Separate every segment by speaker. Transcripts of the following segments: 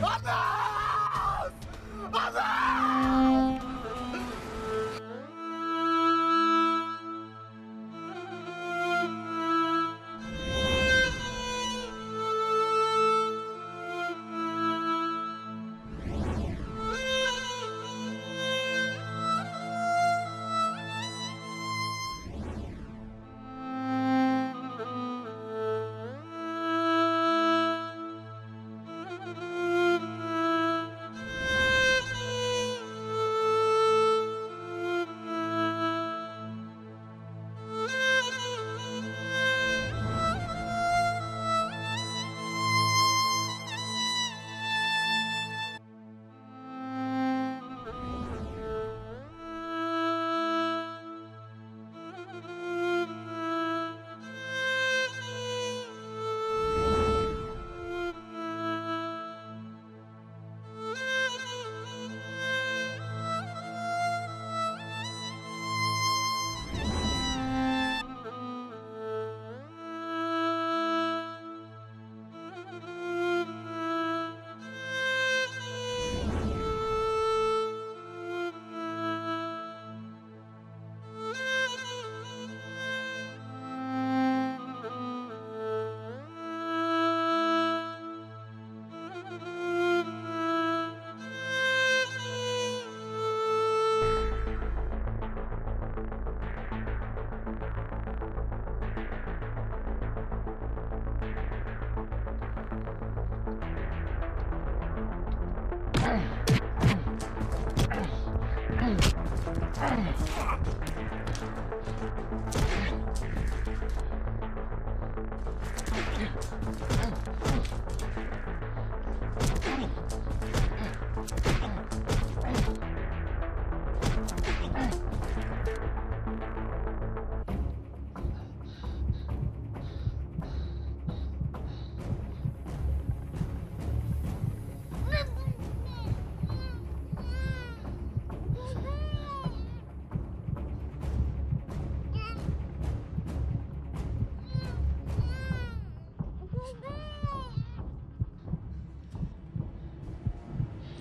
Speaker 1: Abbas! Abbas!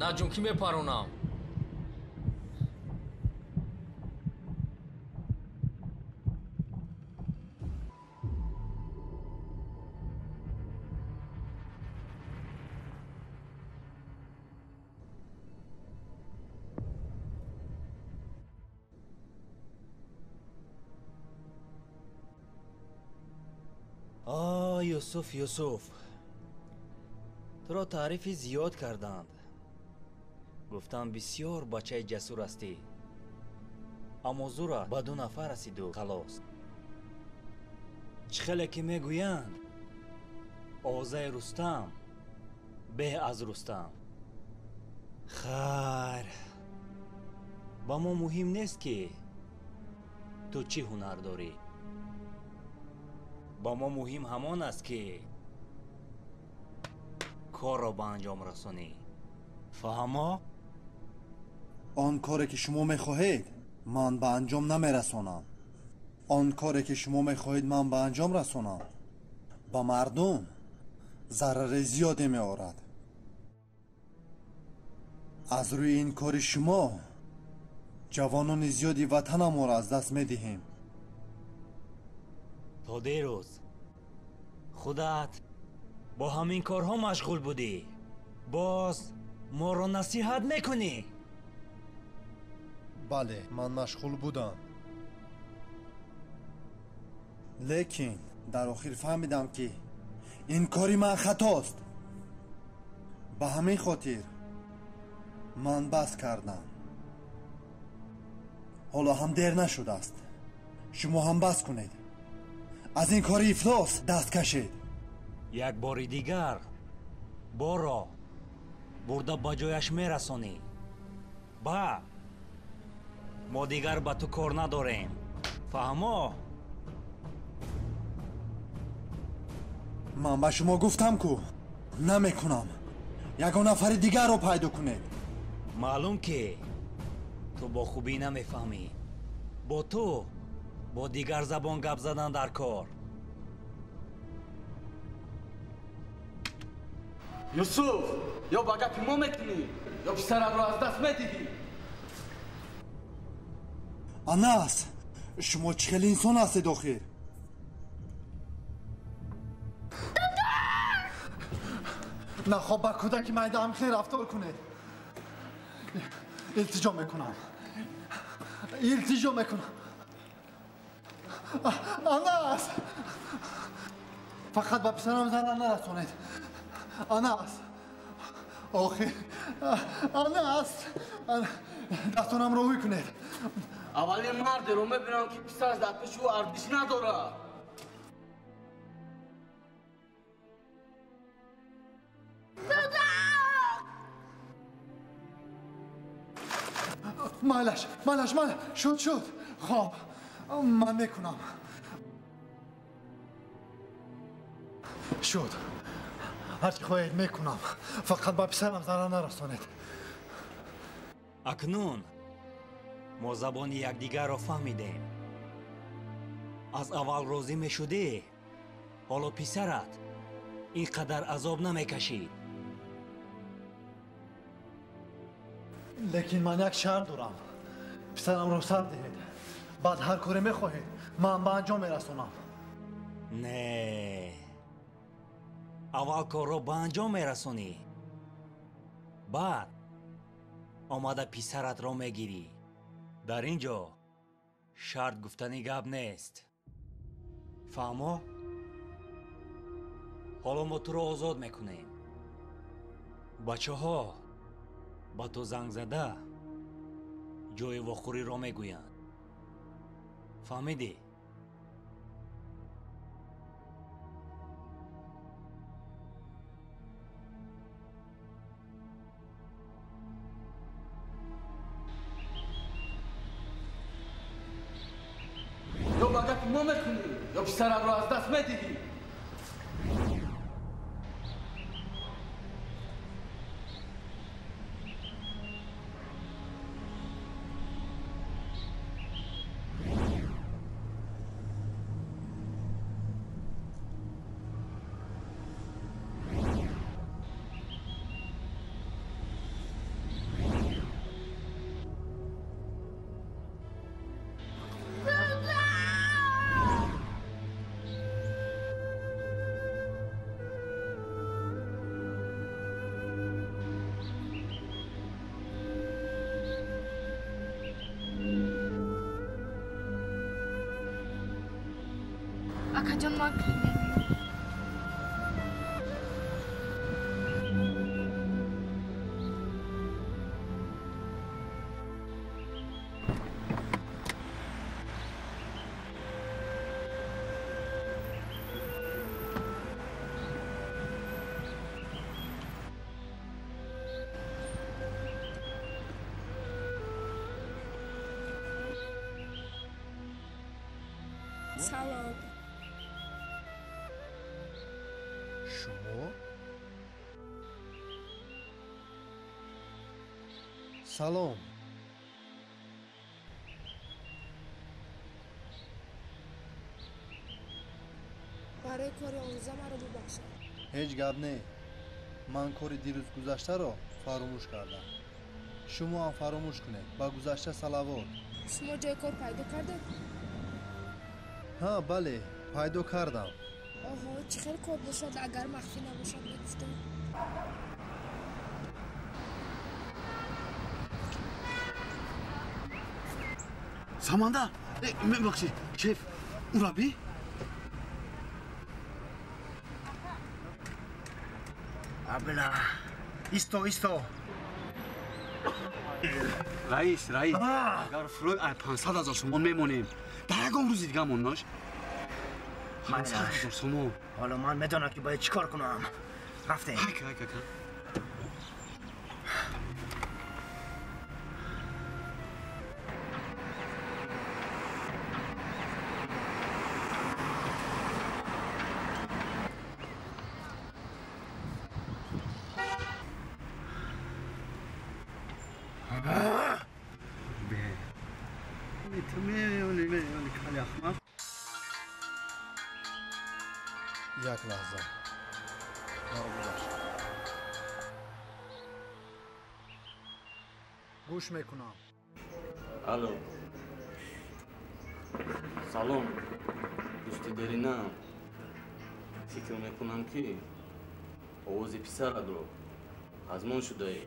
Speaker 2: Наҷун, ки мепаронам?
Speaker 3: Юсуф, Юсуф, туро таърифи зиёд карданд. Гуфтам бисёр бачаи ҷасур ҳастӣ, аммо зурат ба ду нафар расиду халос. Чӣ хеле ки мегӯянд, овозаи Рустам беҳ аз Рустам. Хайр, ба мо муҳим нест, ки ту чӣ ҳунар дорӣ. Ба мо муҳим ҳамон аст, ки корро ба анҷом расонӣ. Фаҳмо?
Speaker 4: Он коре ки шумо мехоҳед, ман ба анҷом намерасонам. Он коре ки шумо мехоҳед ман ба анҷом расонам, ба мардум зарари зиёде меорад. Аз рӯи ин кори шумо ҷавонони зиёди ватанамонро аз даст медиҳем.
Speaker 3: То дирӯз худат бо ҳамин корҳо машғул будӣ, боз моро насиҳат мекунӣ?
Speaker 4: Бале, ман машғул будам, лекин дар охир фаҳмидам, ки ин кори ман хатост. Ба ҳамин хотир ман бас кардам. Ҳоло ҳам дер нашудааст, шумо ҳам бас кунед, аз ин кори ифлос даст кашед.
Speaker 3: Як бори дигар борро бурда ба ҷояш мерасонӣ. Ба мо дигар ба ту кор надорем. Фаҳмо?
Speaker 4: Ман ба шумо гуфтам, ку намекунам. Ягон нафари дигарро пайдо кунед.
Speaker 3: Маълум, ки ту бо хубӣ намефаҳмӣ. Бо ту бо дигар забон гап задан дар кор.
Speaker 1: Юсуф, ё ба гапи мо мекунӣ, ё писаратро аз даст медиҳӣ.
Speaker 4: Анас, шумо чӣ хел инсон ҳастед охир? Нахоб ба кӯдаки майда ҳамхел рафтор кунед. Илтиҷо мекунам. Илтиҷо мекунам. Анас! Фақат ба писарам зарар нарасонед. Анас! Охир, Анас! Дастонамро ҳуй кунед.
Speaker 1: Аввалин мардеро мебинам, ки писараш дар пеши ӯ арзиш надорад.
Speaker 4: Майлаш, майлаш, майлаш. Шуд, шуд. Хоб, ман мекунам. Шуд. Ҳарчи хоҳед мекунам. Фақат ба писарам зарар нарасонед.
Speaker 3: Акнун мо забони якдигарро фаҳмидем. Аз аввал розӣ мешудӣ, ҳоло писарат ин қадар азоб намекашид.
Speaker 4: Лекин ман як шарт дорам. Писарамро сар диҳед. Баъд ҳар коре мехоҳед, ман ба анҷом мерасонам.
Speaker 3: Не, аввал корро ба анҷом мерасонӣ, баъд омада писаратро мегирӣ. Дар ин ҷо шарт гуфтани гап нест. Фаҳмо? Ҳоло мо туро озод мекунем. Бачаҳо ба ту занг зада ҷои вохӯриро мегӯянд. Фаҳмидӣ?
Speaker 1: Ё ба гапи мо мекунӣ, ё писаратро аз даст медиҳӣ.
Speaker 5: Акаҷон, ман клиник. Салом.
Speaker 4: Шумо? Салом.
Speaker 5: Барои кори онрӯза маро бубахшед.
Speaker 4: Ҳеҷ гап не. Ман кори дирӯз гузаштаро фаромӯш кардам. Шумо ҳам фаромӯш кунед. Ба гузашта салавот.
Speaker 5: Шумо ҷои кор пайдо кардед?
Speaker 4: Ҳа, бале, пайдо кардам.
Speaker 5: Оҳо, чӣ хел кор бошад, агар махфӣ набошад, мегуфтам.
Speaker 1: Самандар, мебахшед, шеф, ураби?
Speaker 6: Абла, исто, исто.
Speaker 1: Раис, раис, агар фурӯд ай 500 ҳазор сомон мемонем, дар ягон рӯзи дига моннош. 500 ҳазор сомон.
Speaker 6: Ҳоло ман медонам, ки бояд чӣ кор кунам. Рафтем.
Speaker 1: Ҳайка, ҳайка, ҳайка.
Speaker 4: Як лаҳза. Маро бубахшед. Гӯш мекунам.
Speaker 7: Алло. Салом. Дӯсти деринам. Фикр мекунам ки овози писаратро пазмон шудаӣ.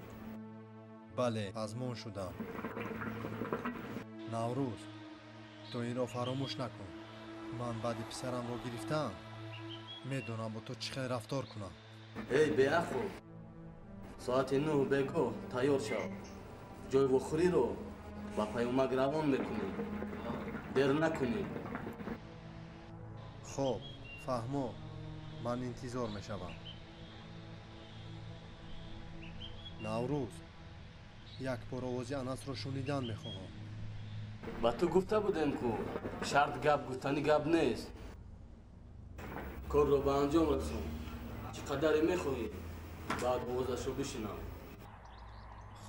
Speaker 4: Бале, пазмон шудам. Наврӯз, ту инро фаромӯш накун. Ман баъди писарамро гирифтам, медонам бо ту чӣ хел рафтор кунам.
Speaker 7: Эй, беақл! Соати 9 бегоҳ тайёр шав. Ҷойи вохӯриро ба паёмак равон мекунӣ. Дер накунӣ.
Speaker 4: Хоб, фаҳмо, ман интизор мешавам. Наврӯз, як бор овози Анасро шунидан мехоҳам.
Speaker 7: Ба ту гуфта будем, ку шарт гап гуфтани гап нест. Корро ба анҷом расон. Чӣ қадаре мехоҳӣ, баъд овозашро бишинав.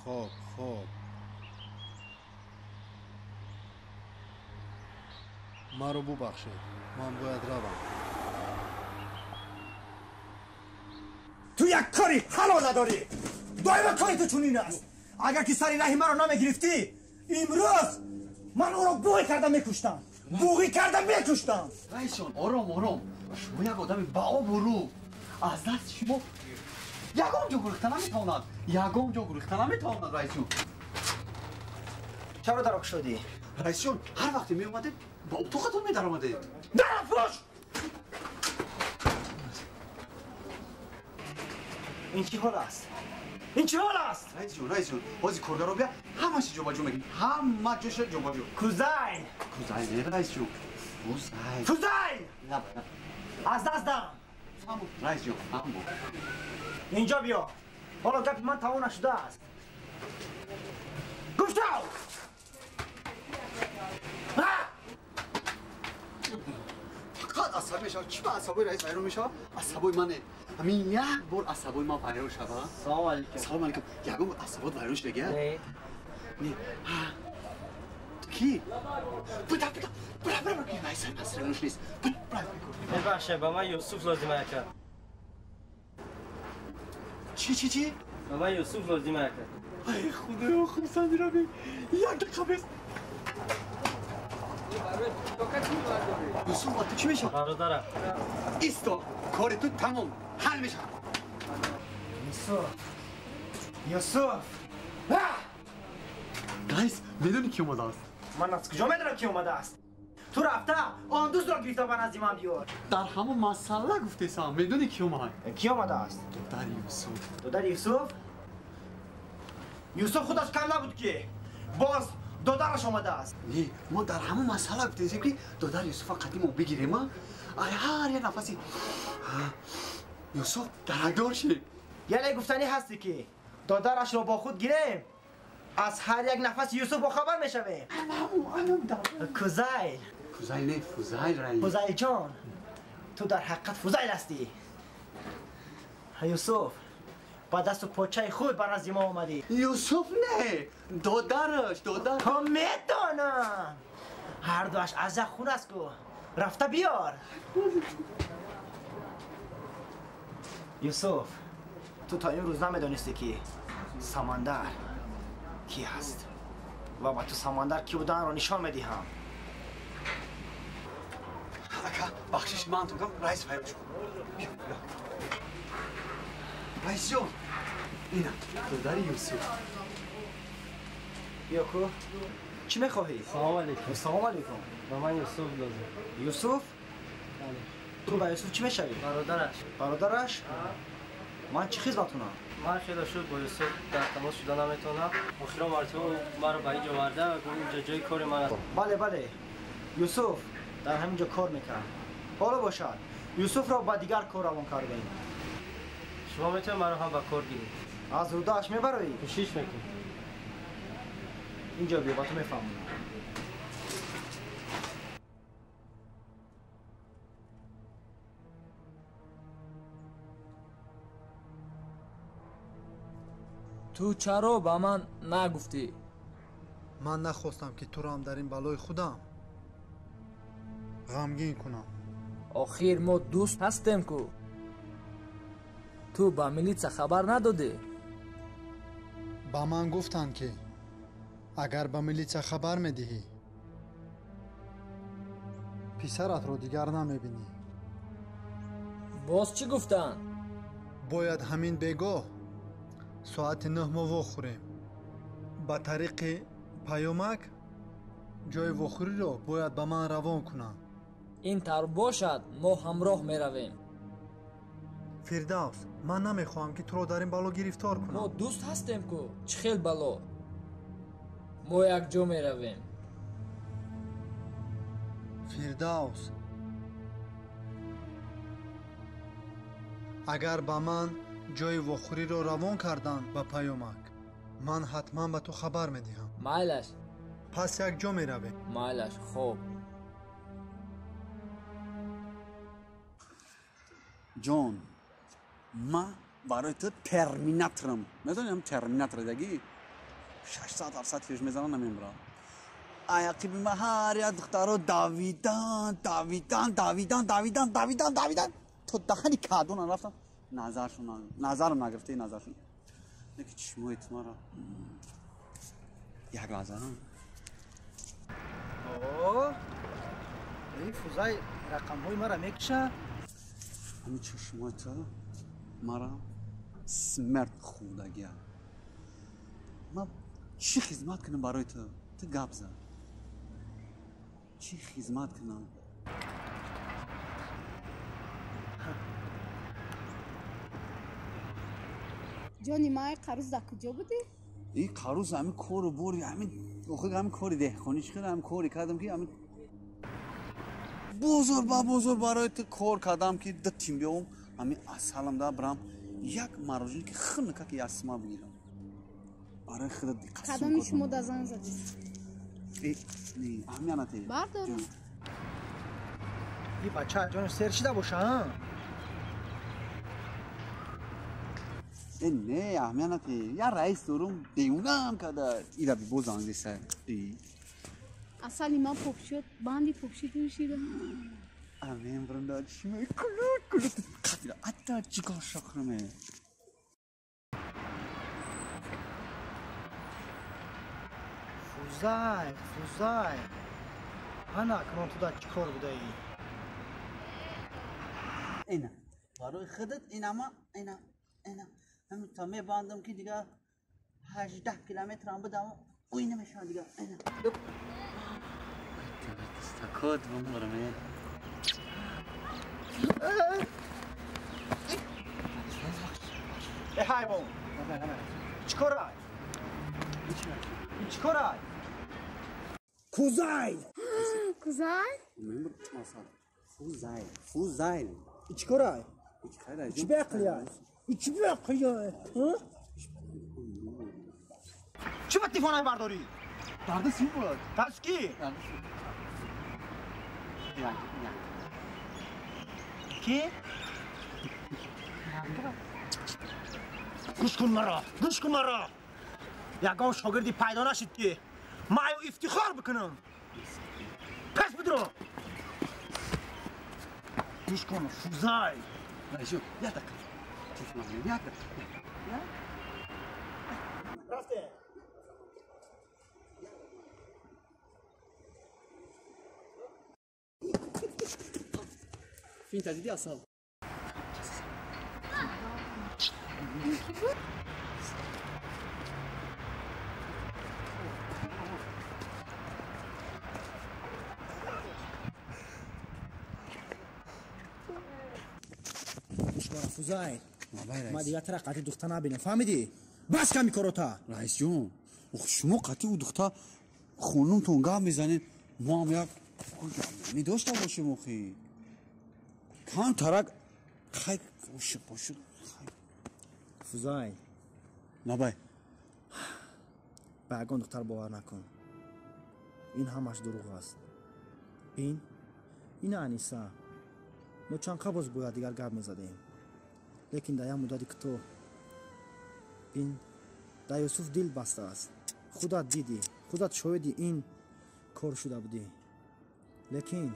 Speaker 4: Хоб, хоб. Маро бубахшед, ман бояд равам.
Speaker 6: Ту як кори ҳалол надорӣ. Доимо кори ту чунин аст. Агар ки сари раҳи маро намегирифтӣ, имрӯз ман ӯро буғӣ карда мекуштам. Буғӣ карда мекуштам.
Speaker 1: Раисҷон, ором, ором. Шумо як одами баобрӯ. Аз дасти шумо ягон ҷо гурехта наметавонад. Ягон ҷо гурехта наметавонад, раисҷон.
Speaker 6: Чаро дарок шудӣ?
Speaker 1: Раисҷон, ҳар вақте меомадед, ба утоқатон медаромадед.
Speaker 6: Дарафӯш! Ин чӣ ҳол аст? Ин чӣ ҳол аст?
Speaker 1: Раисҷон, раисҷон, ҳозир коргаро бия, ҳамааш ҷобаҷо мекунем. Ҳама ҷоша ҷобаҷо.
Speaker 6: Кузайн!
Speaker 1: Кузайн, не, раисҷон. Фузайл.
Speaker 6: Фузайл!
Speaker 1: На, на.
Speaker 6: Аз даст дам.
Speaker 1: Фаҳмо, раисҷон, фаҳмо.
Speaker 6: Инҷо биё. Ҳоло гапи ман тамом нашудааст. Гуфтав!
Speaker 1: Фақат асабӣ мешавад. Чӣ ба асабои раис вайрон мешавад? Асабои мане. Ҳамин як бор асабои ман вайрон шавад.
Speaker 8: Салом алейкум.
Speaker 1: Салом алейкум. Ягон бор асабот вайрон шудагия?
Speaker 8: Не.
Speaker 1: Не. Ту кӣ? Буда, буда, буда, буда, ки раис масрануш нест. Буда, буда.
Speaker 8: Мебахшед, ба ман Юсуф лозим ака.
Speaker 1: Чӣ, чӣ, чӣ?
Speaker 8: Ба ман Юсуф лозим ака.
Speaker 1: Ай, худоё, хурсанди раби. Як дақиқа бес. Юсуф, ба ту чӣ мешавад?
Speaker 8: Бародарам.
Speaker 1: Исто, кори ту тамом, ҳал мешавад.
Speaker 6: Юсуф, Юсуф!
Speaker 1: Раис, медонӣ ки омадааст?
Speaker 6: Ман аз куҷо медонам ки омадааст? Ту рафта он дӯстро гирифта ба назди ман биёр.
Speaker 1: Дар ҳамон масъала гуфтесам, медонӣ ки омад?
Speaker 6: Ки омадааст?
Speaker 1: Додари Юсуф.
Speaker 6: Додари Юсуф? Юсуф худаш кам набуд ки боз додараш омадааст.
Speaker 1: Не, мо дар ҳамон масъала гуфтесем ки додари Юсуфа қадим мо бигирем, ай ҳар як нафаси Юсуф даракдор шид.
Speaker 6: Яъне гуфтанӣ ҳасте ки додарашро бо худ гирем, аз ҳар як нафаси Юсуф бохабар мешавем. Кузайл.
Speaker 1: Фузайл не, Фузайл раис.
Speaker 6: Фузайлҷон, ту дар ҳақиқат Фузайл ҳастӣ. Юсуф, ба дасту почаи худ ба назди мо омадӣ.
Speaker 1: Юсуф не, додараш, додар.
Speaker 6: То медонам. Ҳар дуаш аз як хун аст ку. Рафта биёр. Юсуф, ту то имрӯз намедонистӣ ки Самандар кӣ ҳаст ва ба ту Самандар кӣ буданро нишон медиҳам.
Speaker 1: Ака, бахшиш ман тукам, раис вайрон шуд. Раисҷон, ина додари Юсуф.
Speaker 6: Биё ку. Чӣ мехоҳӣ?
Speaker 8: Салом алейкум.
Speaker 6: Салом алейкум.
Speaker 8: Ба ман Юсуф лозим.
Speaker 6: Юсуф?
Speaker 8: Бале.
Speaker 6: Ту ба Юсуф чӣ мешавӣ?
Speaker 8: Бародараш.
Speaker 6: Бародараш? Ман чӣ хизмат кунам?
Speaker 8: Ман хеле шуд бо Юсуф дар тамос шуда наметавонам. Охирон мартиба ӯ маро ба инҷо оварда ва гуфт инҷо ҷои кори ман аст.
Speaker 6: Бале, бале. Юсуф дар ҳамин ҷо кор мекард. Ҳоло бошад, Юсуфро ба дигар кор равон кардаем.
Speaker 8: Шумо метавонед маро ҳам ба кор гиред.
Speaker 6: Аз рӯдааш мебароӣ?
Speaker 8: Кӯшиш мекунем.
Speaker 6: Инҷо биё, ба ту мефаҳмонам.
Speaker 2: Ту чаро ба ман нагуфтӣ?
Speaker 4: Ман нахостам ки туро ҳам дар ин балои худам ғамгин кунам.
Speaker 2: Охир мо дӯст ҳастем ку. Ту ба милитса хабар надодӣ?
Speaker 4: Ба ман гуфтанд ки Агар ба милитсия хабар медиҳӣ, писаратро дигар намебинӣ.
Speaker 2: Боз чӣ гуфтанд?
Speaker 4: Бояд ҳамин бегоҳ соати 9 мо вохӯрем. Ба тариқи паёмак ҷои вохӯриро бояд ба ман равон кунанд.
Speaker 2: Ин тавр бошад, мо ҳамроҳ меравем.
Speaker 4: Фирдавс, ман намехоҳам, ки туро дар ин бало гирифтор кунам.
Speaker 2: Мо дӯст ҳастем ку, чӣ хел бало? Мо якҷо меравем.
Speaker 4: Фирдавс, агар ба ман ҷои вохӯриро равон карданд ба паёмак, ман ҳатман ба ту хабар медиҳам.
Speaker 2: Майлаш.
Speaker 4: Пас якҷо меравем.
Speaker 2: Майлаш, хоб.
Speaker 1: Ҷон, ман барои ту терминаторам. Медонӣ терминатор дагӣ? 600-700 килош мезанам, намемирам. Аяқиби ман ҳар як духтаро давидан, давидан, давидан, давидан, давидан, давидан то дахани кадона рафтам. Назаршон, назарам нагирифта, назаршон. Леки чишмои ту мара як лаҳза.
Speaker 6: О, ин фузай рақамҳои мара мекушад.
Speaker 1: Ҳамин чишмои ту мара смерт хӯрдагия. Ман чӣ хизмат кунам барои ту? Ту гап зан. Чӣ хизмат кунам?
Speaker 9: Ҷони май, қаруз дар куҷо будӣ?
Speaker 1: Ин қаруз ҳамин кору бори, ҳамин охир ҳамин кори деҳқонӣ чӣ ҳамин кори кардам, ки ҳамин бозор ба бозор барои ту кор кардам, ки ду тим биёвам, ҳамин асалам да бирам як марожине ки хунука ки ясма бигирам. Барои худат
Speaker 9: кадоми шумо да занг задӣ?
Speaker 1: Аҳамиянате.
Speaker 9: Бардор.
Speaker 6: И бача ҷонаш сер шида боша, а?
Speaker 1: Э, не, аҳамиянате. Я раис дорум, девонаам када. Ира бибо занг деса.
Speaker 9: Асали ман попшуд, банди попшид мешида.
Speaker 1: Амин бранда, чимай кулут кулут. Қатира, атта чикор шохраме.
Speaker 6: Фузай, Фузай. Ана акнун ту дар чӣ кор будаӣ?
Speaker 1: Ина, барои худат инама, ина, ина. Ҳамин то мебандам, ки дигар 18 километрам будам, ӯй намешавад дигар. Ина. Стакот бумраме.
Speaker 6: Э, ҳайвон! Чӣ корай? Чӣ корай? Кузай!
Speaker 9: Кузай?
Speaker 1: Фузай, Фузай.
Speaker 6: Чӣ корай? Чӣ беақлия? Чӣ беақлия? Чӣ ба телефонай бардорӣ?
Speaker 1: Дарди сим буд.
Speaker 6: Дарди ки? Ки? Гӯш кун маро, гӯш кун маро. Ягон шогирди пайдо нашид, ки ман аю ифтихор бикунам. Пас бидро. Гӯш кун, Фузай.
Speaker 1: Як дақиқа. Як дақиқа.
Speaker 6: Рафте.
Speaker 1: Финта дидӣ асал?
Speaker 6: Фузай, ман дигар тара қатъи духта набинам, фаҳмидӣ? Бас ками корота.
Speaker 1: Раисҷон, шумо қатъи ӯ духта хонумтон гап мезанед, мо ҳам як медошта бошем охи. Кам тарак хай ошиқ бошиқ.
Speaker 6: Фузай.
Speaker 1: Набай.
Speaker 6: Ба ягон духтар бовар накун. Ин ҳамаш дурӯғ аст. Бин, ина Аниса. Мо чанд қабл боз бояд дигар гап мезадем. Лекин дар як муддати кӯтоҳ. Бин, дар Юсуф дил бастааст. Худат дидӣ, худат шоҳиди ин кор шуда будӣ. Лекин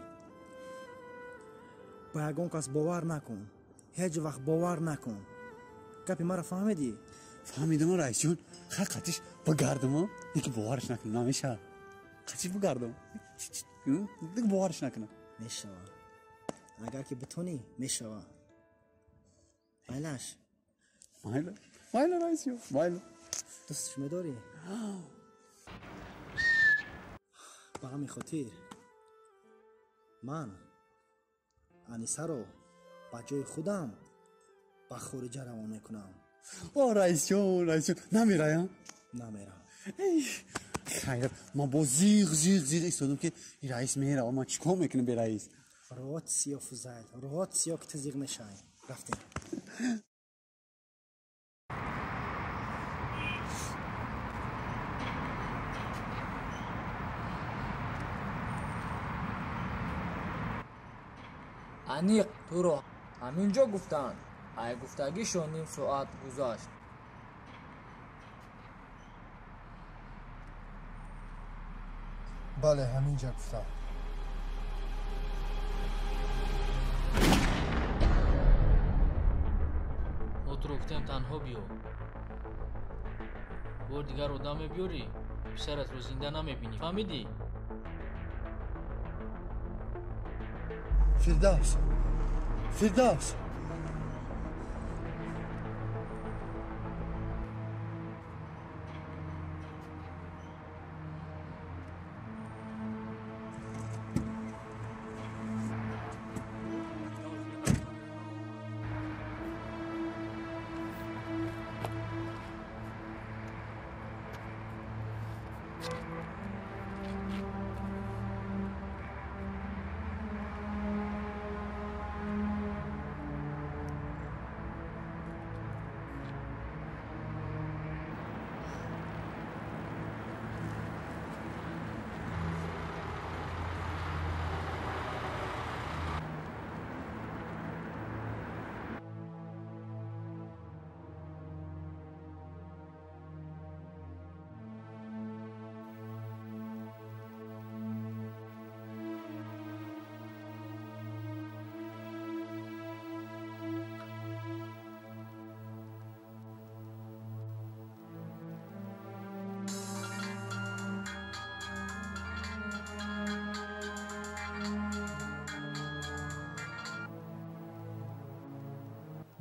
Speaker 6: ба ягон кас бовар накун. Ҳеҷ вақт бовар накун. Гапи маро фаҳмидӣ?
Speaker 1: Фаҳмидам, раисҷон, хай қатиш бигардам, яки боварш накунам, намешавад. Қатиш бигардам, диг боварш накунам.
Speaker 6: Мешавад. Агар ки битонӣ, мешавад. Майлаш.
Speaker 1: Майла. Майла, раисҷон, майла.
Speaker 6: Дӯстш медорӣ? Ба ҳамин хотир ман Анисаро ба ҷои худам ба хориҷа равон мекунам.
Speaker 1: О, раисҷон, раисҷон, намераям?
Speaker 6: Намерам.
Speaker 1: Хайр, ман бо зиғ зиғ зиғ истодам ки раис мерава, ман чӣ кор мекунам бе раис?
Speaker 6: Роҳат сиё, Фузайл, роҳат сиё, ки ту зиғ мешавӣ. Рафтем.
Speaker 2: Аниқ туро ҳамин ҷо гуфтанд. Ай гуфтагишон ним соат гузашт.
Speaker 4: Бале, ҳамин ҷо гуфтам.
Speaker 10: Мо туро гуфтем танҳо биё. Бор дигар одам мебиёрӣ, писаратро зинда намебинӣ. Фаҳмидӣ?
Speaker 4: Фирдавс! Фирдавс!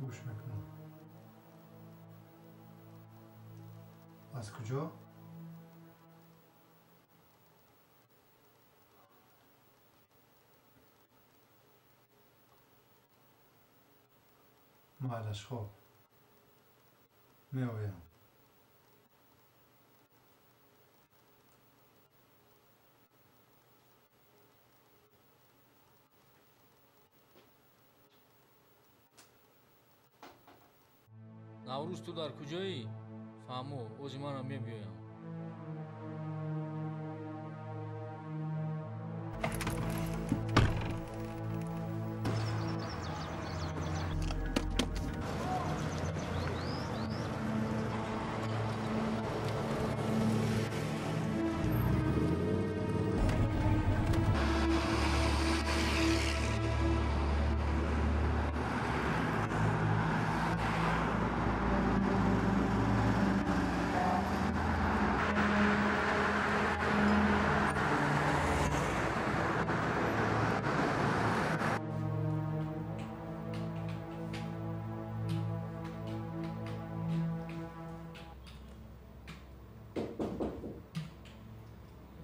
Speaker 4: Гӯш мекунам. Аз куҷо? Майлаш, хоб. Меоям.
Speaker 10: Наврӯз, ту дар куҷоӣ? Фаҳмо, ози манам мебиёям.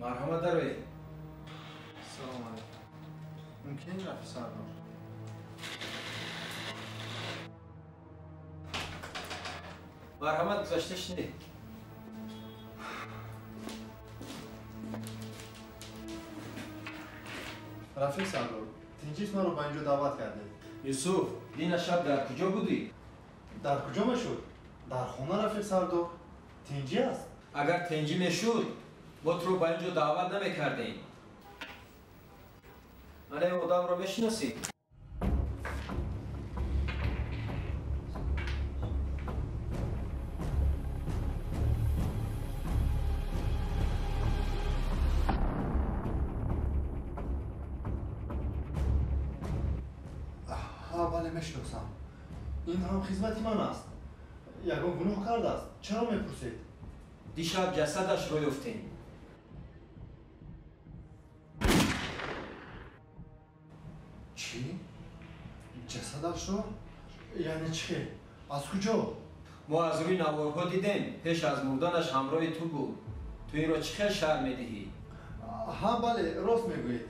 Speaker 11: Марҳамат, дароед.
Speaker 4: Салом алейкум. Мумкин, Рафиқ Сардор?
Speaker 11: Марҳамат, гузашта шинед.
Speaker 4: Рафиқ Сардор, тинҷис маро ба инҷо даъват кардед.
Speaker 11: Юсуф, дина шаб дар куҷо будӣ?
Speaker 4: Дар куҷо мешуд? Дар хона, Рафиқ Сардор. Тинҷӣ аст?
Speaker 11: Агар тинҷӣ мешуд, мо туро ба инҷо даъват намекардем. Ман ин одамро мешиносӣ?
Speaker 4: Ҳа, бале, мешиносам. Ин ҳам хизмати ман аст. Ягон гуноҳ кардааст? Чаро мепурсед?
Speaker 11: Дишаб ҷасадашро ёфтем.
Speaker 4: Чӣ? Ҷасадашро? Яъне чӣ? Аз куҷо?
Speaker 11: Мо аз рӯи наворҳо дидем, пеш аз мурданаш ҳамроҳи ту буд. Ту инро чӣ хел шарҳ медиҳӣ?
Speaker 4: Ҳа, бале, рост мегӯед.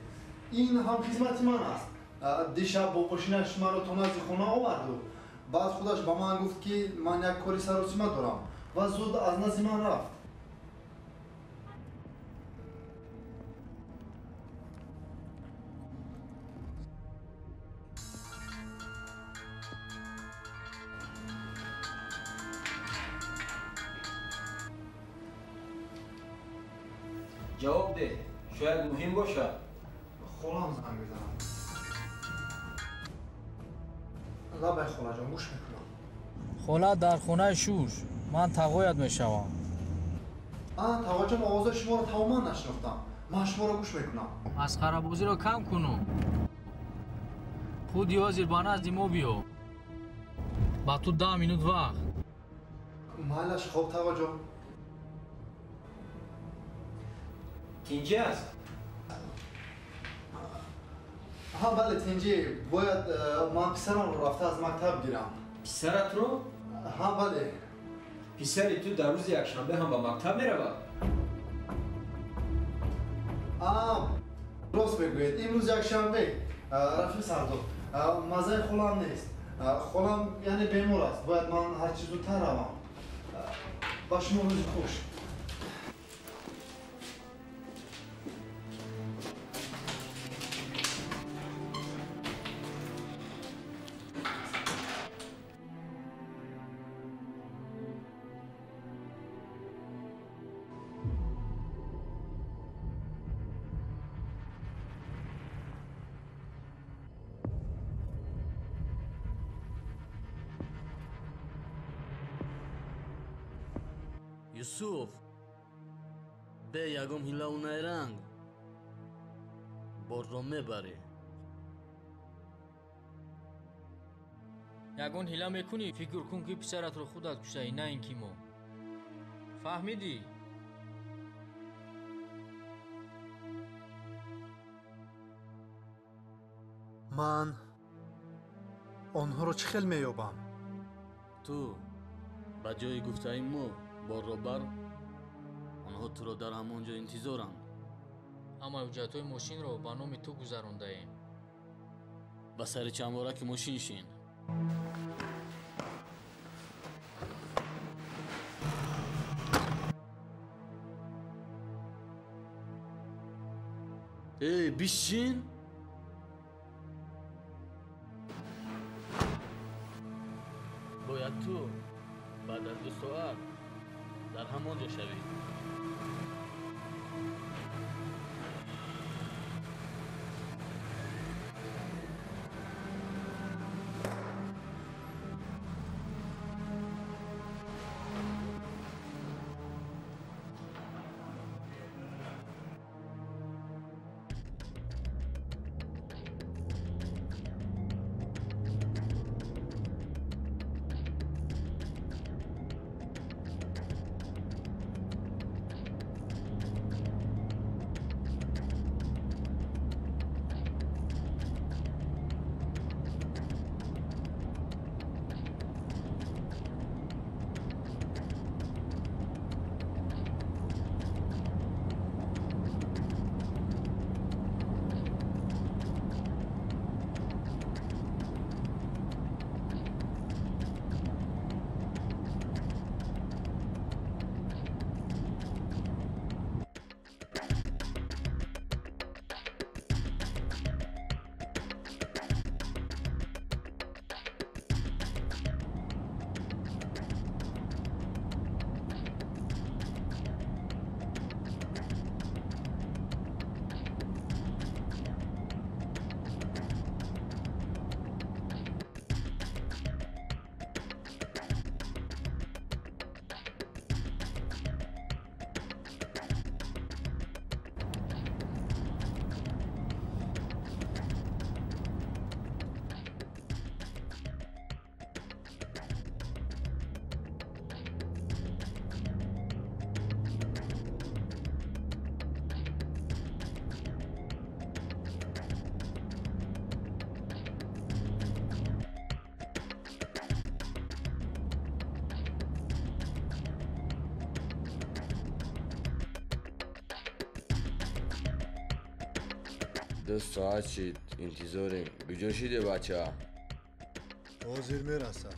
Speaker 4: Ин ҳамхизмати ман аст. Дишаб бо мошинаш маро то назди хона оварду. Баъд худаш ба ман гуфт, ки ман як кори саросима дорам ва зуд аз назди ман рафт.
Speaker 11: Ҷавоб деҳ, шояд муҳим бошад.
Speaker 4: Холам занг мезанад. Лабай, холаҷон, гӯш мекунам.
Speaker 10: Хола дар хонаи шуш, ман тағоят мешавам.
Speaker 4: А, тағоҷон, овозаи шуморо тамоман нашинохтам. Ман шуморо гӯш мекунам.
Speaker 10: Масхарабозиро кам куну. Худи ҳозир ба назди мо биё. Ба ту 10 минут вақт.
Speaker 4: Майлаш, хоб, тағоҷон.
Speaker 11: Тинҷӣ аст?
Speaker 4: Ҳа, бале, тинҷӣ. Бояд ман писарамро рафта аз мактаб гирам.
Speaker 11: Писаратро?
Speaker 4: Ҳа, бале.
Speaker 11: Писари ту дар рӯзи якшанбе ҳам ба мактаб меравад?
Speaker 4: А, рост мегӯед, имрӯз якшанбе. Рафиқ Сардор, маззаи холам нест. Холам яъне бемор аст. Бояд ман ҳарчи зудтар равам. Ба шумо рӯзи хуш.
Speaker 7: Юсуф, бе ягон ҳилаву найранг борро мебарӣ.
Speaker 10: Ягон ҳила мекунӣ, фикр кун, ки писаратро худат куштаӣ, на ин ки мо. Фаҳмидӣ?
Speaker 4: Ман онҳоро чӣ хел меёбам?
Speaker 7: Ту ба ҷои гуфтаи мо борро бар, онҳо туро дар ҳамон ҷо интизоранд.
Speaker 10: Ҳамаи ҳуҷҷатҳои мошинро ба номи ту гузарондаем.
Speaker 7: Ба сари чандбораки мошин шин. Эй, бишин! Бояд ту баъд аз 2 соат дар ҳамон ҷо шавӣ.
Speaker 12: 2 соат шид, интизорем. Куҷо шиде бача?
Speaker 4: Ҳозир мерасад.